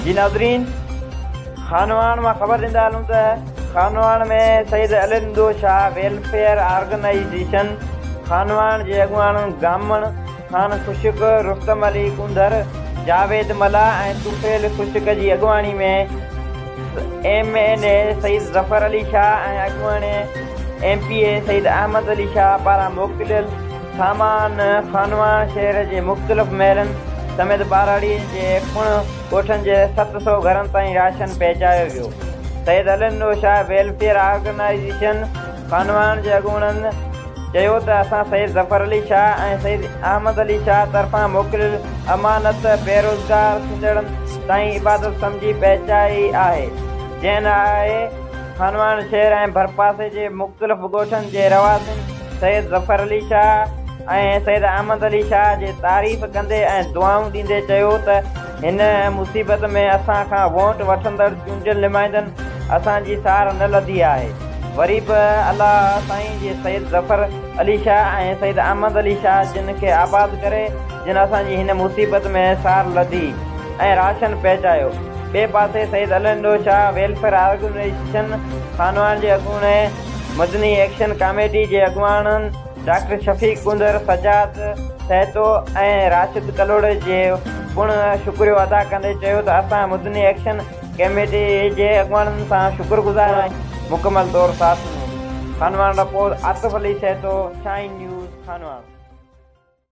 جي ناظرين خانواهڻ مان خبر ڏيندا هلون ته خانواهڻ ۾ سيد عليندو شاهه ويلفيئر آرگنائيزيشن خانواهڻ جي اڳواڻن گامڻ خان خشڪ، رستم علي ڪونڌر، جاويد ملاح ۽ طفيل خشڪ جي اڳواڻي ۾ M N A Syed Zafar Ali Shah ۽ اڳوڻي M P A Syed Ahmed Ali Shah پاران موڪليل سامان خانواهڻ شهر جي مختلف محلن سميت ٻهراڙي جي پڻ ڳوٺن جي 700 گهرن تائين راشن پهچايو ويو. سيد عليندو شاهه ويلفيئر آرگنائيزيشن خانواهڻ جي اڳوڻن چيو ته اسان سيد ظفر علي شاهه ۽ سيد احمد علي شاهه طرفان موڪليل امانت بيروزگار ٿيندڙن تائين عبادت سمجهي پهچائي آهي جنهن لاء خانواهڻ شهر ۽ ڀرپاسي جي مختلف ڳوٺن جي رهواسين سيد ظفر علي شاهه ۽ سيد احمد علي شاهه جي تعريف ڪندي ۽ دعائون ڏيندي چيو ته هن مصيبت ۾ اسان کان ووٽ وٺندڙ چونڊيل نمائندن اسان جي سار نه لڌي آهي. وري به الله سائين جي سيد ظفر علي شاهه ۽ سيد احمد علي شاهه جن کي آباد ڪري جن اسان جي هن مصيبت ۾ سار لڌي ۽ راشن پهچايو. ٻئي پاسي سيد عليندو شاهه ويلفيئر آرگنائيزيشن خانواهڻ جي اڳوڻي مدني ايڪشن ڪاميٽي جي اڳواڻن ڊاڪٽر شفيق ڪونڌر، سجاد سهتو ۽ راشد ڪلهوڙي جي پڻ شڪريو ادا ڪندي چيو ته اسان مدني ايڪشن ڪميٽي جي اڳواڻن سان شڪر گذار آهيون. مڪمل طور ساٿ ڏنو. Khanwahan report, Atif Ali Sahito, Shaheen news, Khanwahan.